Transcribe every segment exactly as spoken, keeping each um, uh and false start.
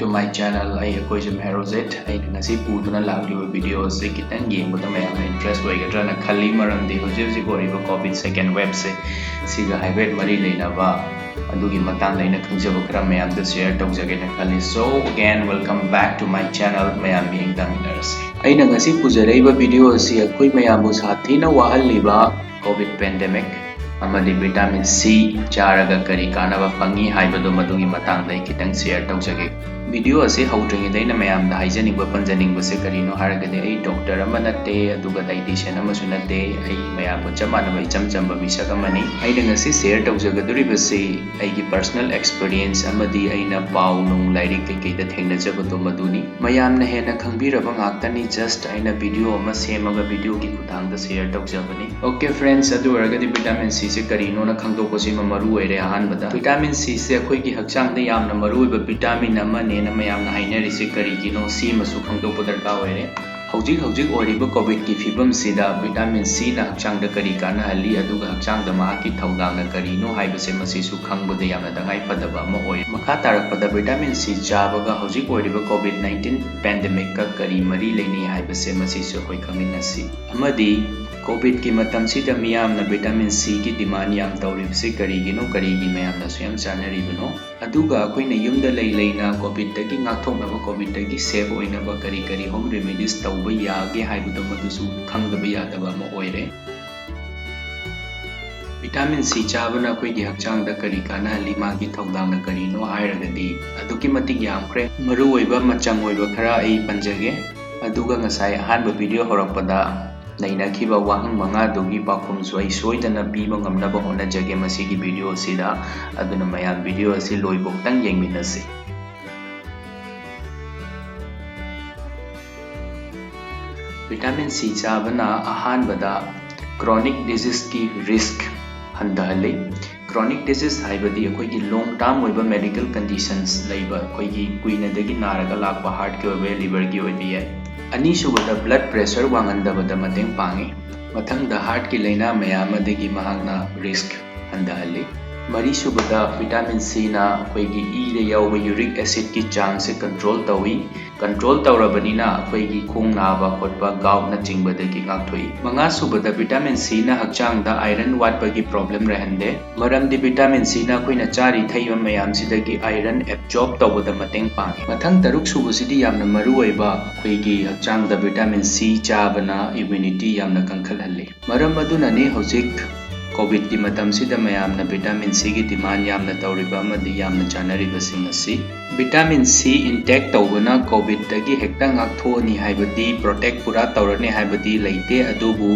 To my channel, ꯑꯩ ꯑꯩꯈꯣꯏꯁꯨ ꯃꯦꯍꯔꯣꯖꯦꯠ꯫ ꯑꯩꯅ ꯉꯁꯤ ꯄꯨꯗꯨꯅ ꯂꯥꯛꯂꯤꯕ ꯚꯤꯗꯤꯑꯣ ꯑꯁꯤ ꯈꯤꯇꯪ ꯌꯦꯡꯕꯗ ꯃꯌꯥꯝꯅ ꯏꯟꯇꯔꯦꯁ ꯑꯣꯏꯒꯗ꯭ꯔꯅ ꯈꯜꯂꯤ, ꯃꯔꯝꯗꯤ ꯍꯧꯖꯤꯛ ꯍꯧꯖꯤꯛ ꯑꯣꯏꯔꯤꯕ ꯀꯣꯚꯤꯗ ꯁꯦꯀꯦꯟ ꯋꯦꯕꯁꯦ ꯁꯤꯒ ꯍꯥꯏꯐꯦꯠ ꯃꯔꯤ ꯂꯩꯅꯕ ꯑꯗꯨꯒꯤ ꯃꯇꯥꯡꯗ ꯑꯩꯅ ꯈꯪꯖꯕ ꯈꯔ ꯃꯌꯥꯝꯗ ꯁꯤꯌꯔ ꯇꯧꯖꯒꯦꯅ ꯈꯜꯂꯤ꯫ So again, welcome back to my channel꯫ ꯃꯌꯥꯝ ꯃꯤꯠꯌꯦꯡ ꯇꯥꯃꯤꯟꯅꯔꯁꯤ꯫ ꯑꯩꯅ ꯉꯁꯤ ꯄꯨꯖꯔꯛꯏꯕ ꯚꯤꯗꯤꯑꯣ ꯑꯁꯤ ꯑꯩꯈꯣꯏ ꯃꯌꯥꯝꯕꯨ ꯁꯥꯊꯤꯅ ꯋꯥꯍꯜꯂꯤꯕ ꯀꯣꯚꯤꯗ ꯄꯦꯟꯗꯦꯃꯤꯛ ꯑꯃꯗꯤ ꯚꯤꯇꯥꯃꯤꯟ ꯁꯤ ꯆꯥꯔꯒ ꯀꯔꯤ ꯀꯥꯟꯅꯕ ꯐꯪꯉꯤ ꯍꯥꯏꯕꯗꯨ ꯃꯗꯨꯒꯤ ꯃꯇꯥꯡꯗ ꯑꯩ ꯈꯤꯇꯪ ꯁꯤꯌꯔ ꯇꯧꯖꯒꯦ꯫ ꯚꯤꯗꯤꯑꯣ ꯑꯁꯤ ꯍꯧꯗ꯭ꯔꯤꯉꯩꯗ ꯑꯩꯅ ꯃꯌꯥꯝꯗ ꯍꯥꯏꯖꯅꯤꯡꯕ, ꯄꯟꯖꯅꯤꯡꯕꯁꯦ ꯀꯔꯤꯅꯣ ꯍꯥꯏꯔꯒꯗꯤ, ꯑꯩ ꯗꯣꯛꯇꯔ ꯑꯃ ꯅꯠꯇꯦ, ꯑꯗꯨꯒ ꯗꯥꯏꯇꯤꯁꯤꯌꯟ ꯑꯃꯁꯨ ꯅꯠꯇꯦ꯫ ꯑꯩ ꯃꯌꯥꯝꯒ ꯆꯞ ꯃꯥꯟꯅꯕ ꯏꯆꯝ ꯆꯝꯕ ꯃꯤꯁꯛ ꯑꯃꯅꯤ꯫ ꯑꯩꯅ ꯉꯁꯤ ꯁꯤꯌꯔ ꯇꯧꯖꯒꯗꯧꯔꯤꯕꯁꯤ ꯑꯩꯒꯤ ꯄꯔꯁꯣꯅꯦꯜ ꯑꯦꯛꯁꯄꯤꯔꯤꯌꯦꯟꯁ ꯑꯃꯗꯤ ꯑꯩꯅ ꯄꯥꯎ ꯅꯨꯡ, ꯂꯥꯏꯔꯤꯛ ꯀꯩꯀꯩꯗ ꯊꯦꯡꯅꯖꯕꯗꯣ ꯃꯗꯨꯅꯤ꯫ ꯃꯌꯥꯝꯅ ꯍꯦꯟꯅ ꯈꯪꯕꯤꯔꯕ ꯉꯥꯛꯇꯅꯤ꯫ ꯖꯁ ꯑꯩꯅ ꯚꯤꯗꯤꯑꯣ ꯑꯃ ꯁꯦꯝꯃꯒ ꯚꯤꯗꯤꯑꯣꯒꯤ ꯈꯨꯠꯊꯥꯡꯗ ꯁꯤꯌꯔ ꯇꯧꯖꯕꯅꯤ꯫ ꯑꯣꯀꯦ ꯐ꯭ꯔꯦꯟꯁ, ꯑꯗꯨ ꯑꯣꯏꯔꯒꯗꯤ ꯚꯤꯇꯥꯃꯤꯟ ꯁꯤꯁꯦ ꯀꯔꯤꯅꯣꯅ ꯈꯪꯗꯣꯛꯄꯁꯤꯃ ꯃꯔꯨ ꯑꯣꯏꯔꯦ꯫ ꯑꯍꯥꯟꯕꯗ, ꯚꯤꯇꯥꯃꯤꯟ ꯁꯤꯁꯦ ꯑꯩꯈꯣꯏꯒꯤ ꯍꯛꯆꯥꯡꯗ ꯌꯥꯝꯅ ꯃꯔꯨ ꯑꯣꯏꯕ ꯚꯤꯇꯥꯃꯤꯟ ꯑꯃꯅꯦꯅ ꯃꯌꯥꯝꯅ ꯍꯥꯏꯅꯔꯤꯁꯦ ꯀꯔꯤꯒꯤꯅꯣ, ꯁꯤꯃꯁꯨ ꯈꯪꯗꯣꯛꯄ ꯗꯔꯀꯥꯔ ꯑꯣꯏꯔꯦ꯫ ꯍꯧꯖꯤꯛ ꯍꯧꯖꯤꯛ ꯑꯣꯏꯔꯤꯕ ꯀꯣꯚꯤꯗꯀꯤ ꯐꯤꯕꯝꯁꯤꯗ ꯚꯤꯇꯥꯃꯤꯟ ꯁꯤꯅ ꯍꯛꯆꯥꯡꯗ ꯀꯔꯤ ꯀꯥꯟꯅꯍꯜꯂꯤ, ꯑꯗꯨꯒ ꯍꯛꯆꯥꯡꯗ ꯃꯍꯥꯛꯀꯤ ꯊꯧꯗꯥꯡꯅ ꯀꯔꯤꯅꯣ ꯍꯥꯏꯕꯁꯦ ꯃꯁꯤꯁꯨ ꯈꯪꯕꯗ ꯌꯥꯝꯅ ꯇꯉꯥꯏ ꯐꯗꯕ ꯑꯃ ꯑꯣꯏ꯫ ꯃꯈꯥ ꯇꯥꯔꯛꯄꯗ, ꯚꯤꯇꯥꯃꯤꯟ ꯁꯤ ꯆꯥꯕꯒ ꯍꯧꯖꯤꯛ ꯑꯣꯏꯔꯤꯕ ꯀꯣꯚꯤꯗ ꯅꯥꯏꯟꯇꯤꯟ ꯄꯦꯟꯗꯦꯃꯤꯛꯀ ꯀꯔꯤ ꯃꯔꯤ ꯂꯩꯅꯩ ꯍꯥꯏꯕꯁꯦ ꯃꯁꯤꯁꯨ ꯑꯩꯈꯣꯏ ꯈꯪꯃꯤꯟꯅꯁꯤ꯫ ꯑꯃꯗꯤ ꯀꯣꯚꯤꯗꯀꯤ ꯃꯇꯝꯁꯤꯗ ꯃꯤꯌꯥꯝꯅ ꯚꯤꯇꯥꯃꯤꯟ ꯁꯤꯒꯤ ꯗꯤꯃꯥꯟ ꯌꯥꯝ ꯇꯧꯔꯤꯕꯁꯤ ꯀꯔꯤꯒꯤꯅꯣ, ꯀꯔꯤꯒꯤ ꯃꯌꯥꯝꯅꯁꯨ ꯌꯥꯝ ꯆꯥꯅꯔꯤꯕꯅꯣ? ꯑꯗꯨꯒ ꯑꯩꯈꯣꯏꯅ ꯌꯨꯝꯗ ꯂꯩ ꯂꯩꯅ ꯀꯣꯚꯤꯗꯇꯒꯤ ꯉꯥꯛꯊꯣꯛꯅꯕ, ꯀꯣꯚꯤꯗꯇꯒꯤ ꯁꯦꯐ ꯑꯣꯏꯅꯕ ꯀꯔꯤ ꯀꯔꯤ ꯍꯣꯝ ꯔꯦꯃꯤꯗꯤꯁ ꯇꯧꯕ ꯌꯥꯒꯦ ꯍꯥꯏꯕꯗꯣ ꯃꯗꯨꯁꯨ ꯈꯪꯗꯕ ꯌꯥꯗꯕ ꯑꯃ ꯑꯣꯏꯔꯦ꯫ ꯚꯤꯇꯥꯃꯤꯟ ꯁꯤ ꯆꯥꯕꯅ ꯑꯩꯈꯣꯏꯒꯤ ꯍꯛꯆꯥꯡꯗ ꯀꯔꯤ ꯀꯥꯟꯅꯍꯜꯂꯤ, ꯃꯥꯒꯤ ꯊꯧꯗꯥꯡꯅ ꯀꯔꯤꯅꯣ ꯍꯥꯏꯔꯒꯗꯤ ꯑꯗꯨꯛꯀꯤ ꯃꯇꯤꯛ ꯌꯥꯝꯈ꯭ꯔꯦ꯫ ꯃꯔꯨꯑꯣꯏꯕ ꯃꯆꯪ ꯑꯣꯏꯕ ꯈꯔ ꯑꯩ ꯄꯟꯖꯒꯦ꯫ ꯑꯗꯨꯒ ꯉꯁꯥꯏ ꯑꯍꯥꯟꯕ ꯚꯤꯗꯤꯑꯣ ꯍꯧꯔꯛꯄꯗ ꯅꯩꯅꯈꯤꯕ ꯋꯥꯍꯪ ꯃꯉꯥꯗꯨꯒꯤ ꯄꯥꯎꯈꯨꯝꯁꯨ ꯑꯩ ꯁꯣꯏꯗꯅ ꯄꯤꯕ ꯉꯝꯅꯕ ꯍꯣꯠꯅꯖꯒꯦ ꯃꯁꯤꯒꯤ ꯚꯤꯗꯤꯑꯣ ꯑꯁꯤꯗ꯫ ꯑꯗꯨꯅ ꯃꯌꯥꯝ ꯚꯤꯗꯤꯑꯣ ꯑꯁꯤ ꯂꯣꯏꯕꯨꯛꯇꯪ ꯌꯦꯡꯃꯤꯟꯅꯁꯤ꯫ ꯚꯤꯇꯥꯃꯤꯟ ꯁꯤ ꯆꯥꯕꯅ ꯑꯍꯥꯟꯕꯗ ꯀ꯭ꯔꯣꯅꯤꯛ ꯗꯤꯖꯤꯖꯀꯤ ꯔꯤꯁ꯭ꯛ ꯍꯟꯊꯍꯜꯂꯤ꯫ ꯀ꯭ꯔꯣꯅꯤꯛ ꯗꯤꯖꯤꯖ ꯍꯥꯏꯕꯗꯤ ꯑꯩꯈꯣꯏꯒꯤ ꯂꯣꯡ ꯇꯥꯔꯝ ꯑꯣꯏꯕ ꯃꯦꯗꯤꯀꯦꯜ ꯀꯟꯗꯤꯁꯟꯁ ꯂꯩꯕ, ꯑꯩꯈꯣꯏꯒꯤ ꯀꯨꯏꯅꯗꯒꯤ ꯅꯥꯔꯒ ꯂꯥꯛꯄ ꯍꯥꯔꯠꯀꯤ ꯑꯣꯏꯕ ꯌꯥꯏ, ꯂꯤꯚꯔꯒꯤ ꯑꯣꯏꯕ ꯌꯥꯏ꯫ ꯑꯅꯤꯁꯨꯕꯗ, ꯕ꯭ꯂꯗ ꯄ꯭ꯔꯦꯁꯔ ꯋꯥꯡꯍꯟꯗꯕꯗ ꯃꯇꯦꯡ ꯄꯥꯡꯉꯤ꯫ ꯃꯊꯪꯗ, ꯍꯥꯔꯠꯀꯤ ꯂꯥꯏꯅꯥ ꯃꯌꯥꯝ ꯑꯗꯒꯤ ꯃꯍꯥꯛꯅ ꯔꯤꯁ꯭ꯛ ꯍꯟꯊꯍꯜꯂꯤ꯫ ꯃꯔꯤꯁꯨꯕꯗ vitamin Cꯅ ꯑꯩꯈꯣꯏꯒꯤ ꯏꯗ ꯌꯥꯎꯕ uric acidꯀꯤ ꯆꯥꯡꯁꯦ control ꯇꯧꯏ꯫ Control ꯇꯧꯔꯕꯅꯤꯅ ꯑꯩꯈꯣꯏꯒꯤ ꯈꯣꯡ ꯅꯥꯕ ꯈꯣꯠꯄ, goutꯅꯆꯤꯡꯕꯗꯒꯤ ꯉꯥꯛꯊꯣꯛꯏ꯫ ꯃꯉꯥꯁꯨꯕꯗ vitamin Cꯅ ꯍꯛꯆꯥꯡꯗ iron ꯋꯥꯠꯄꯒꯤ problem ꯂꯩꯍꯟꯗꯦ, ꯃꯔꯝꯗꯤ vitamin Cꯅ ꯑꯩꯈꯣꯏꯅ ꯆꯥꯔꯤ ꯊꯛꯏꯕ ꯃꯌꯥꯝꯁꯤꯗꯒꯤ iron absorb ꯇꯧꯕꯗ ꯃꯇꯦꯡ ꯄꯥꯡꯉꯤ꯫ ꯃꯊꯪ ꯇꯔꯨꯛꯁꯨꯕꯁꯤꯗꯤ ꯌꯥꯝꯅ ꯃꯔꯨ ꯑꯣꯏꯕ, ꯑꯩꯈꯣꯏꯒꯤ ꯍꯛꯆꯥꯡꯗ vitamin C ꯆꯥꯕꯅ immunity ꯌꯥꯝꯅ ꯀꯟꯈꯠꯍꯜꯂꯤ꯫ ꯃꯔꯝ ꯑꯗꯨꯅꯅꯤ ꯍꯧꯖꯤꯛ COVIDꯀꯤ ꯃꯇꯝꯁꯤꯗ ꯃꯌꯥꯝꯅ vitamin Cꯒꯤ demand ꯌꯥꯝꯅ ꯇꯧꯔꯤꯕ ꯑꯃꯗꯤ ꯌꯥꯝꯅ ꯆꯥꯅꯔꯤꯕꯁꯤꯡ ꯑꯁꯤ꯫ Vitamin C intake ꯇꯧꯕꯅ COVIDꯇꯒꯤ ꯍꯦꯛꯇ ꯉꯥꯛꯊꯣꯛꯑꯅꯤ ꯍꯥꯏꯕꯗꯤ, protect ꯄꯨꯔꯥ ꯇꯧꯔꯅꯤ ꯍꯥꯏꯕꯗꯤ ꯂꯩꯇꯦ, ꯑꯗꯨꯕꯨ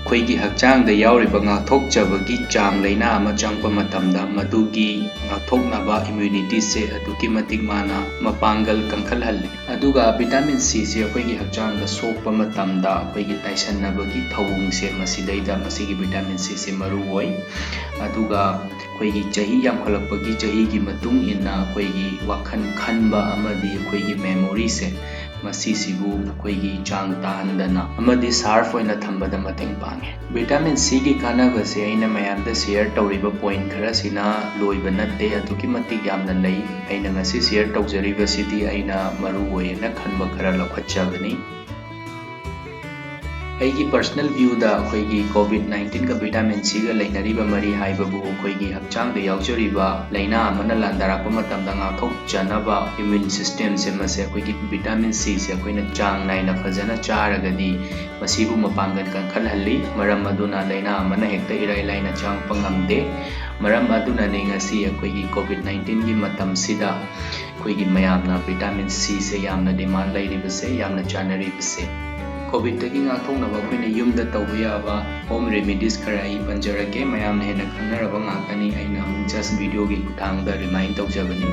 ꯑꯩꯈꯣꯏꯒꯤ ꯍꯛꯆꯥꯡꯗ ꯌꯥꯎꯔꯤꯕ ꯉꯥꯛꯊꯣꯛꯆꯕꯒꯤ ꯆꯥꯡ ꯂꯩꯅꯥ ꯑꯃ ꯆꯪꯉꯛꯄ ꯃꯇꯝꯗ ꯃꯗꯨꯒꯤ ꯉꯥꯛꯊꯣꯛꯅꯕ immunityꯁꯦ ꯑꯗꯨꯛꯀꯤ ꯃꯇꯤꯛ ꯃꯥꯅ ꯃꯄꯥꯡꯒꯜ ꯀꯟꯈꯠꯍꯜꯂꯤ꯫ ꯑꯗꯨꯒ vitamin Cꯁꯦ ꯑꯩꯈꯣꯏꯒꯤ ꯍꯛꯆꯥꯡꯗ ꯁꯣꯛꯄ ꯃꯇꯝꯗ ꯑꯩꯈꯣꯏꯒꯤ ꯇꯥꯏꯁꯟꯅꯕꯒꯤ ꯊꯧꯑꯣꯡꯁꯦ ꯃꯁꯤꯗꯩꯗ ꯃꯁꯤꯒꯤ vitamin Cꯁꯦ ꯃꯔꯨ ꯑꯣꯏ꯫ ꯑꯗꯨꯒ ꯑꯩꯈꯣꯏꯒꯤ ꯆꯍꯤ ꯌꯥꯝꯈꯠꯂꯛꯄꯒꯤ, ꯆꯍꯤꯒꯤ ꯃꯇꯨꯡ ꯏꯟꯅ ꯑꯩꯈꯣꯏꯒꯤ ꯋꯥꯈꯜ ꯈꯟꯕ ꯑꯃꯗꯤ ꯑꯩꯈꯣꯏꯒꯤ memoryꯁꯦ ꯃꯁꯤꯁꯤꯕꯨ ꯑꯩꯈꯣꯏꯒꯤ ꯆꯥꯡ ꯇꯥꯍꯟꯗꯅ ꯑꯃꯗꯤ sharp ꯑꯣꯏꯅ ꯊꯝꯕꯗ ꯃꯇꯦꯡ ꯄꯥꯡꯉꯤ꯫ Vitamin Cꯒꯤ ꯀꯥꯟꯅꯕꯁꯦ ꯑꯩꯅ ꯃꯌꯥꯝꯗ share ꯇꯧꯔꯤꯕ point ꯈꯔꯁꯤꯅ ꯂꯣꯏꯕ ꯅꯠꯇꯦ, ꯑꯗꯨꯛꯀꯤ ꯃꯇꯤꯛ ꯌꯥꯝꯅ ꯂꯩ꯫ ꯑꯩꯅ ꯉꯁꯤ share ꯇꯧꯖꯔꯤꯕꯁꯤꯗꯤ ꯑꯩꯅ ꯃꯔꯨ ꯑꯣꯏꯌꯦꯅ ꯈꯟꯕ ꯈꯔ ꯂꯧꯈꯠꯆꯕꯅꯤ꯫ ꯑꯩꯒꯤ personal viewꯗ ꯑꯩꯈꯣꯏꯒꯤ COVID nineteenꯒ vitamin Cꯒ ꯂꯩꯅꯔꯤꯕ ꯃꯔꯤ ꯍꯥꯏꯕꯕꯨ ꯑꯩꯈꯣꯏꯒꯤ ꯍꯛꯆꯥꯡꯗ ꯌꯥꯎꯖꯔꯤꯕ ꯂꯥꯏꯅꯥ ꯑꯃꯅ ꯂꯥꯟꯗꯥꯔꯛꯄ ꯃꯇꯝꯗ ꯉꯥꯛꯊꯣꯛꯆꯅꯕ immune systemꯁꯦ ꯃꯁꯦ ꯑꯩꯈꯣꯏꯒꯤ vitamin Cꯁꯦ ꯑꯩꯈꯣꯏꯅ ꯆꯥꯡ ꯅꯥꯏꯅ ꯐꯖꯅ ꯆꯥꯔꯒꯗꯤ ꯃꯁꯤꯕꯨ ꯃꯄꯥꯡꯒꯜ ꯀꯟꯈꯠꯍꯜꯂꯤ꯫ ꯃꯔꯝ ꯑꯗꯨꯅ ꯂꯥꯏꯅꯥ ꯑꯃꯅ ꯍꯦꯛꯇ ꯏꯔꯥꯏ ꯂꯥꯏꯅ ꯆꯪꯉꯛꯄ ꯉꯝꯗꯦ꯫ ꯃꯔꯝ ꯑꯗꯨꯅꯅꯤ ꯉꯁꯤ ꯑꯩꯈꯣꯏꯒꯤ COVID nineteenꯒꯤ ꯃꯇꯝꯁꯤꯗ ꯑꯩꯈꯣꯏꯒꯤ ꯃꯌꯥꯝꯅ vitamin Cꯁꯦ ꯌꯥꯝꯅ demand ꯂꯩꯔꯤꯕꯁꯦ, ꯌꯥꯝꯅ ꯆꯥꯅꯔꯤꯕꯁꯦ꯫ COVIDꯇꯒꯤ ꯉꯥꯛꯊꯣꯛꯅꯕ ꯑꯩꯈꯣꯏꯅ ꯌꯨꯝꯗ ꯇꯧꯕ ꯌꯥꯕ home remedies ꯈꯔ ꯑꯩ ꯄꯟꯖꯔꯛꯀꯦ꯫ ꯃꯌꯥꯝꯅ ꯍꯦꯟꯅ ꯈꯪꯅꯔꯕ ꯉꯥꯛꯇꯅꯤ, ꯑꯩꯅ ꯑꯃꯨꯛ just videoꯒꯤ ꯈꯨꯠꯊꯥꯡꯗ remind ꯇꯧꯖꯕꯅꯤ꯫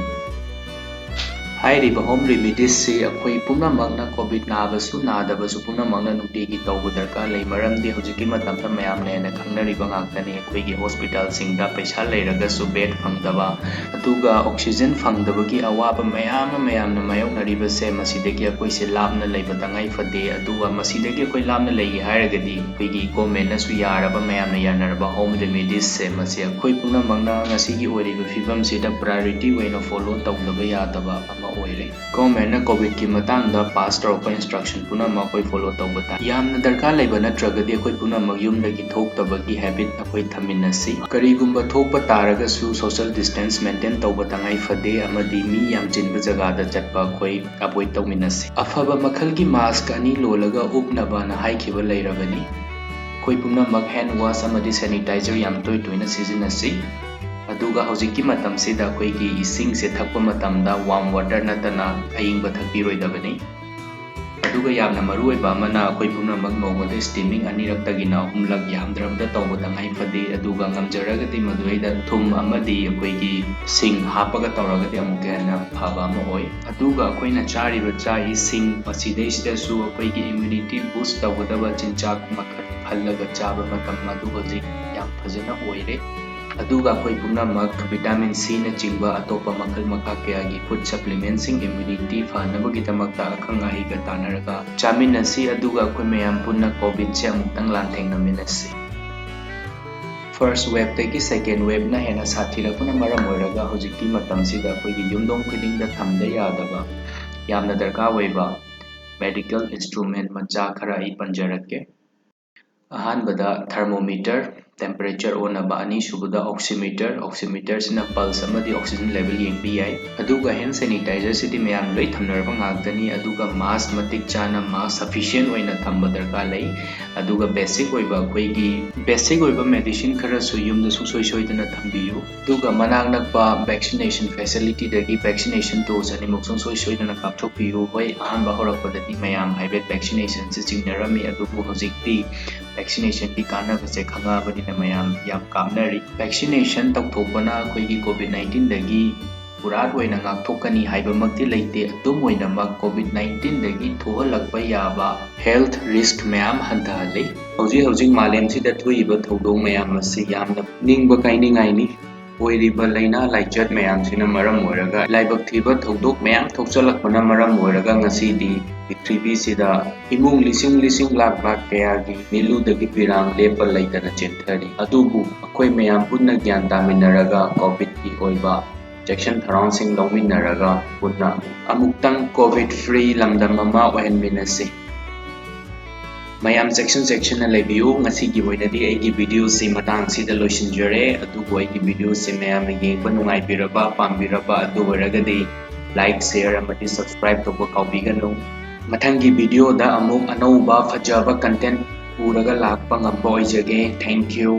ꯍꯥꯏꯔꯤꯕ ꯍꯣꯝ ꯔꯤꯃꯤꯗꯤꯁꯁꯤ ꯑꯩꯈꯣꯏ ꯄꯨꯝꯅꯃꯛꯅ, ꯀꯣꯚꯤꯗ ꯅꯥꯕꯁꯨ ꯅꯥꯗꯕꯁꯨ ꯄꯨꯝꯅꯃꯛꯅ ꯅꯨꯡꯇꯤꯒꯤ ꯇꯧꯕ ꯗꯔꯀꯥꯔ ꯂꯩ꯫ ꯃꯔꯝꯗꯤ ꯍꯧꯖꯤꯛꯀꯤ ꯃꯇꯝꯗ ꯃꯌꯥꯝꯅ ꯍꯦꯟꯅ ꯈꯪꯅꯔꯤꯕ ꯉꯥꯛꯇꯅꯤ꯫ ꯑꯩꯈꯣꯏꯒꯤ ꯍꯣꯁꯄꯤꯇꯥꯜꯁꯤꯡꯗ ꯄꯩꯁꯥ ꯂꯩꯔꯒꯁꯨ ꯕꯦꯗ ꯐꯪꯗꯕ, ꯑꯗꯨꯒ ꯑꯣꯛꯁꯤꯖꯦꯟ ꯐꯪꯗꯕꯒꯤ ꯑꯋꯥꯕ ꯃꯌꯥꯝ ꯑꯃ ꯃꯌꯥꯝꯅ ꯃꯥꯌꯣꯛꯅꯔꯤꯕꯁꯦ, ꯃꯁꯤꯗꯒꯤ ꯑꯩꯈꯣꯏꯁꯦ ꯂꯥꯞꯅ ꯂꯩꯕ ꯇꯉꯥꯏ ꯐꯗꯦ꯫ ꯑꯗꯨꯒ ꯃꯁꯤꯗꯒꯤ ꯑꯩꯈꯣꯏ ꯂꯥꯞꯅ ꯂꯩꯒꯦ ꯍꯥꯏꯔꯒꯗꯤ, ꯑꯩꯈꯣꯏꯒꯤ ꯒꯣꯔꯃꯦꯟꯅꯁꯨ ꯌꯥꯔꯕ, ꯃꯌꯥꯝꯅ ꯌꯥꯅꯔꯕ ꯍꯣꯝ ꯔꯤꯃꯤꯗꯤꯁꯁꯦ, ꯃꯁꯤ ꯑꯩꯈꯣꯏ ꯄꯨꯝꯅꯃꯛꯅ ꯉꯁꯤꯒꯤ ꯑꯣꯏꯔꯤꯕ ꯐꯤꯕꯝꯁꯤꯗ ꯄ꯭ꯔꯥꯏꯌꯣꯔꯤꯇꯤ ꯑꯣꯏꯅ ꯐꯣꯂꯣ ꯇꯧꯗꯕ ꯌꯥꯗꯕ ꯑꯃ ꯑꯣꯏꯔꯦ꯫ ꯒꯣꯔꯃꯦꯟꯅ ꯀꯣꯚꯤꯗꯀꯤ ꯃꯇꯥꯡꯗ ꯄꯥꯁ ꯇꯧꯔꯛꯄ ꯏꯟꯁꯇ꯭ꯔꯛꯁꯟ ꯄꯨꯝꯅꯃꯛ ꯑꯩꯈꯣꯏ ꯐꯣꯂꯣ ꯇꯧꯕ ꯇꯥꯏ꯫ ꯌꯥꯝꯅ ꯗꯔꯀꯥꯔ ꯂꯩꯕ ꯅꯠꯇ꯭ꯔꯒꯗꯤ ꯑꯩꯈꯣꯏ ꯄꯨꯝꯅꯃꯛ ꯌꯨꯝꯗꯒꯤ ꯊꯣꯛꯇꯕꯒꯤ ꯍꯦꯕꯤꯠ ꯑꯩꯈꯣꯏ ꯊꯝꯃꯤꯟꯅꯁꯤ꯫ ꯀꯔꯤꯒꯨꯝꯕ ꯊꯣꯛꯄ ꯇꯥꯔꯒꯁꯨ ꯁꯣꯁꯤꯌꯦꯜ ꯗꯤꯁꯇꯦꯟꯁ ꯃꯦꯟꯇꯦꯟ ꯇꯧꯕ ꯇꯉꯥꯏ ꯐꯗꯦ, ꯑꯃꯗꯤ ꯃꯤ ꯌꯥꯝ ꯆꯤꯟꯕ ꯖꯒꯥꯗ ꯆꯠꯄ ꯑꯩꯈꯣꯏ ꯑꯦꯚꯣꯏꯗ ꯇꯧꯃꯤꯟꯅꯁꯤ꯫ ꯑꯐꯕ ꯃꯈꯜꯒꯤ ꯃꯥꯁꯛ ꯑꯅꯤ ꯂꯣꯜꯂꯒ ꯎꯞꯅꯕꯅ ꯍꯥꯏꯈꯤꯕ ꯂꯩꯔꯕꯅꯤ꯫ ꯑꯩꯈꯣꯏ ꯄꯨꯝꯅꯃꯛ ꯍꯦꯟ ꯋꯥꯁ ꯑꯃꯗꯤ ꯁꯦꯅꯤꯇꯥꯏꯖꯔ ꯌꯥꯝ ꯇꯣꯏ ꯇꯣꯏꯅ ꯁꯤꯖꯤꯟꯅꯁꯤ꯫ ꯑꯗꯨꯒ ꯍꯧꯖꯤꯛꯀꯤ ꯃꯇꯝꯁꯤꯗ ꯑꯩꯈꯣꯏꯒꯤ ꯏꯁꯤꯡꯁꯦ ꯊꯛꯄ ꯃꯇꯝꯗ ꯋꯥꯔꯝ ꯋꯥꯇꯔ ꯅꯠꯇꯅ ꯑꯏꯪꯕ ꯊꯛꯄꯤꯔꯣꯏꯗꯕꯅꯤ꯫ ꯑꯗꯨꯒ ꯌꯥꯝꯅ ꯃꯔꯨꯑꯣꯏꯕ ꯑꯃꯅ, ꯑꯩꯈꯣꯏ ꯄꯨꯝꯅꯃꯛ ꯅꯣꯡꯃꯗ ꯁ꯭ꯇꯤꯃꯤꯡ ꯑꯅꯤꯔꯛꯇꯒꯤꯅ ꯑꯍꯨꯝꯂꯛ ꯌꯥꯝꯗ꯭ꯔꯕꯗ ꯇꯧꯕ ꯇꯉꯥꯏ ꯐꯗꯦ꯫ ꯑꯗꯨꯒ ꯉꯝꯖꯔꯒꯗꯤ ꯃꯗꯨꯗꯩꯗ ꯊꯨꯝ ꯑꯃꯗꯤ ꯑꯩꯈꯣꯏꯒꯤ ꯁꯤꯡ ꯍꯥꯞꯄꯒ ꯇꯧꯔꯒꯗꯤ ꯑꯃꯨꯛꯀ ꯍꯦꯟꯅ ꯐꯕ ꯑꯃ ꯑꯣꯏ꯫ ꯑꯗꯨꯒ ꯑꯩꯈꯣꯏꯅ ꯆꯥꯔꯤꯕ ꯆꯥꯛ ꯏꯁꯤꯡ ꯃꯁꯤꯗꯩꯁꯤꯗꯁꯨ ꯑꯩꯈꯣꯏꯒꯤ ꯏꯝꯌꯨꯅꯤꯇꯤ ꯕꯨꯁ ꯇꯧꯒꯗꯕ ꯆꯤꯟꯖꯥꯛ ꯃꯈꯜ ꯈꯜꯂꯒ ꯆꯥꯕ ꯃꯇꯝ ꯑꯗꯨ ꯍꯧꯖꯤꯛ ꯌꯥꯝ ꯐꯖꯅ ꯑꯣꯏꯔꯦ꯫ ꯑꯗꯨꯒ ꯑꯩꯈꯣꯏ ꯄꯨꯝꯅꯃꯛ ꯚꯤꯇꯥꯃꯤꯟ ꯁꯤꯅꯆꯤꯡꯕ ꯑꯇꯣꯞꯄ ꯃꯈꯜ ꯃꯈꯥ ꯀꯌꯥꯒꯤ ꯐꯨꯗ ꯁꯄ꯭ꯂꯤꯃꯦꯟꯁꯤꯡ ꯏꯝꯌꯨꯅꯤꯇꯤ ꯐꯅꯕꯒꯤꯗꯃꯛꯇ ꯑꯈꯪ ꯑꯍꯩꯒ ꯇꯥꯟꯅꯔꯒ ꯆꯥꯃꯤꯟꯅꯁꯤ꯫ ꯑꯗꯨꯒ ꯑꯩꯈꯣꯏ ꯃꯌꯥꯝ ꯄꯨꯟꯅ ꯀꯣꯚꯤꯗꯁꯦ ꯑꯃꯨꯛꯇꯪ ꯂꯥꯟꯊꯦꯡꯅꯃꯤꯟꯅꯁꯤ꯫ ꯐꯥꯔꯁ ꯋꯦꯕꯇꯒꯤ ꯁꯦꯀꯦꯟ ꯋꯦꯕꯅ ꯍꯦꯟꯅ ꯁꯥꯊꯤꯔꯛꯄꯅ ꯃꯔꯝ ꯑꯣꯏꯔꯒ ꯍꯧꯖꯤꯛꯀꯤ ꯃꯇꯝꯁꯤꯗ ꯑꯩꯈꯣꯏꯒꯤ ꯌꯨꯝꯊꯣꯡ ꯈꯨꯗꯤꯡꯗ ꯊꯝꯗ ꯌꯥꯗꯕ ꯌꯥꯝꯅ ꯗꯔꯀꯥꯔ ꯑꯣꯏꯕ ꯃꯦꯗꯤꯀꯦꯜ ꯏꯟꯁꯇ꯭ꯔꯨꯃꯦꯟ ꯃꯆꯥ ꯈꯔ ꯑꯩ ꯄꯟꯖꯔꯛꯀꯦ꯫ ꯑꯍꯥꯟꯕꯗ ꯊꯔꯃꯣꯃꯤꯇꯔ, ꯇꯦꯝꯄꯔꯦꯆꯔ ꯑꯣꯟꯅꯕ, ꯑꯅꯤꯁꯨꯕꯗ ꯑꯣꯛꯁꯤꯃꯤꯇꯔ, ꯑꯣꯛꯁꯤꯃꯤꯇꯔꯁꯤꯅ ꯄꯜꯁ ꯑꯃꯗꯤ ꯑꯣꯛꯁꯤꯖꯦꯟ ꯂꯦꯚꯦꯜ ꯌꯦꯡꯕ ꯌꯥꯏ꯫ ꯑꯗꯨꯒ ꯍꯦꯟ ꯁꯦꯅꯤꯇꯥꯏꯖꯔꯁꯤꯗꯤ ꯃꯌꯥꯝ ꯂꯣꯏ ꯊꯝꯅꯔꯕ ꯉꯥꯛꯇꯅꯤ꯫ ꯑꯗꯨꯒ ꯃꯥꯁ ꯃꯇꯤꯛ ꯆꯥꯅ, ꯃꯥꯁ ꯁꯐꯤꯁꯤꯌꯦꯟ ꯑꯣꯏꯅ ꯊꯝꯕ ꯗꯔꯀꯥꯔ ꯂꯩ꯫ ꯑꯗꯨꯒ ꯕꯦꯁꯤꯛ ꯑꯣꯏꯕ ꯑꯩꯈꯣꯏꯒꯤ, ꯕꯦꯁꯤꯛ ꯑꯣꯏꯕ ꯃꯦꯗꯤꯁꯤꯟ ꯈꯔꯁꯨ ꯌꯨꯝꯗ ꯁꯨꯡꯁꯣꯏ ꯁꯣꯏꯗꯅ ꯊꯝꯕꯤꯌꯨ꯫ ꯑꯗꯨꯒ ꯃꯅꯥꯛ ꯅꯛꯄ ꯚꯦꯛꯁꯤꯅꯦꯁꯟ ꯐꯦꯁꯤꯂꯤꯇꯤꯗꯒꯤ ꯚꯦꯛꯁꯤꯅꯦꯁꯟ ꯗꯣꯁ ꯑꯅꯤꯃꯛ ꯁꯨꯡꯁꯣꯏ ꯁꯣꯏꯗꯅ ꯀꯥꯞꯊꯣꯛꯄꯤꯌꯨ꯫ ꯍꯣꯏ, ꯑꯍꯥꯟꯕ ꯍꯧꯔꯛꯄꯗꯗꯤ ꯃꯌꯥꯝ ꯍꯥꯏꯐꯦꯠ ꯚꯦꯛꯁꯤꯅꯦꯁꯟꯁꯤ ꯆꯤꯡꯅꯔꯝꯃꯤ, ꯑꯗꯨꯕꯨ ꯍꯧꯖꯤꯛꯇꯤ ꯚꯦꯛꯁꯤꯅꯦꯁꯟꯒꯤ ꯀꯥꯟꯅꯕꯁꯦ ꯈꯪꯉꯛꯑꯕꯅꯤꯅ ꯃꯌꯥꯝ ꯌꯥꯝ ꯀꯥꯞꯅꯔꯤ꯫ ꯚꯦꯛꯁꯤꯅꯦꯁꯟ ꯇꯧꯊꯣꯛꯄꯅ ꯑꯩꯈꯣꯏꯒꯤ ꯀꯣꯚꯤꯗ ꯅꯥꯏꯟꯇꯤꯟꯗꯒꯤ ꯄꯨꯔꯥ ꯑꯣꯏꯅ ꯉꯥꯛꯊꯣꯛꯀꯅꯤ ꯍꯥꯏꯕꯃꯛꯇꯤ ꯂꯩꯇꯦ꯫ ꯑꯗꯨꯝ ꯑꯣꯏꯅꯃꯛ COVID nineteenꯗꯒꯤ ꯊꯣꯛꯍꯜꯂꯛꯄ ꯌꯥꯕ health risk ꯃꯌꯥꯝ ꯍꯟꯊꯍꯜꯂꯤ꯫ ꯍꯧꯖꯤꯛ ꯍꯧꯖꯤꯛ ꯃꯥꯂꯦꯝꯁꯤꯗ ꯊꯣꯛꯏꯕ ꯊꯧꯗꯣꯛ ꯃꯌꯥꯝ ꯑꯁꯤ ꯌꯥꯝꯅ ꯅꯤꯡꯕ ꯀꯥꯏꯅꯤꯡꯉꯥꯏꯅꯤ꯫ ꯑꯣꯏꯔꯤꯕ ꯂꯥꯏꯅꯥ ꯂꯥꯏꯆꯠ ꯃꯌꯥꯝꯁꯤꯅ ꯃꯔꯝ ꯑꯣꯏꯔꯒ ꯂꯥꯏꯕꯛ ꯊꯤꯕ ꯊꯧꯗꯣꯛ ꯃꯌꯥꯝ ꯊꯣꯛꯆꯜꯂꯛꯄꯅ ꯃꯔꯝ ꯑꯣꯏꯔꯒ ꯉꯁꯤꯗꯤ ꯄ꯭ꯔꯤꯊꯤꯕꯤꯁꯤꯗ ꯏꯃꯨꯡ ꯂꯤꯁꯤꯡ ꯂꯤꯁꯤꯡ ꯂꯥꯛ ꯂꯥꯛ ꯀꯌꯥꯒꯤ ꯃꯤꯠꯂꯨꯗꯒꯤ ꯄꯤꯔꯥꯡ ꯂꯦꯞꯄ ꯂꯩꯇꯅ ꯆꯦꯟꯊꯔꯤ꯫ ꯑꯗꯨꯕꯨ ꯑꯩꯈꯣꯏ ꯃꯌꯥꯝ ꯄꯨꯟꯅ ꯒ꯭ꯌꯥꯟ ꯇꯥꯃꯤꯟꯅꯔꯒ COVIDꯀꯤ ꯑꯣꯏꯕ ꯆꯦꯛꯁꯤꯟ ꯊꯧꯔꯥꯡꯁꯤꯡ ꯂꯧꯃꯤꯟꯅꯔꯒ ꯄꯨꯟꯅ ꯑꯃꯨꯛꯇꯪ COVID free ꯂꯝꯗꯝ ꯑꯃ ꯑꯣꯏꯍꯟꯃꯤꯟꯅꯁꯤ꯫ ꯃꯌꯥꯝ ꯆꯦꯛꯁꯤꯟ ꯆꯦꯛꯁꯤꯟꯅ ꯂꯩꯕꯤꯌꯨ꯫ ꯉꯁꯤꯒꯤ ꯑꯣꯏꯅꯗꯤ ꯑꯩꯒꯤ videoꯁꯤ ꯃꯇꯥꯡꯁꯤꯗ ꯂꯣꯏꯁꯤꯟꯖꯔꯦ꯫ ꯑꯗꯨꯕꯨ ꯑꯩꯒꯤ videoꯁꯤ ꯃꯌꯥꯝꯅ ꯌꯦꯡꯕ ꯅꯨꯡꯉꯥꯏꯕꯤꯔꯕ, ꯄꯥꯝꯕꯤꯔꯕ ꯑꯗꯨ ꯑꯣꯏꯔꯒꯗꯤ like, share ꯑꯃꯗꯤ subscribe ꯇꯧꯕ ꯀꯥꯎꯕꯤꯒꯅꯨ꯫ ꯃꯊꯪꯒꯤ videoꯗ ꯑꯃꯨꯛ ꯑꯅꯧꯕ ꯐꯖꯕ content ꯄꯨꯔꯒ ꯂꯥꯛꯄ ꯉꯝꯕ ꯑꯣꯏꯖꯒꯦ꯫ Thank you꯫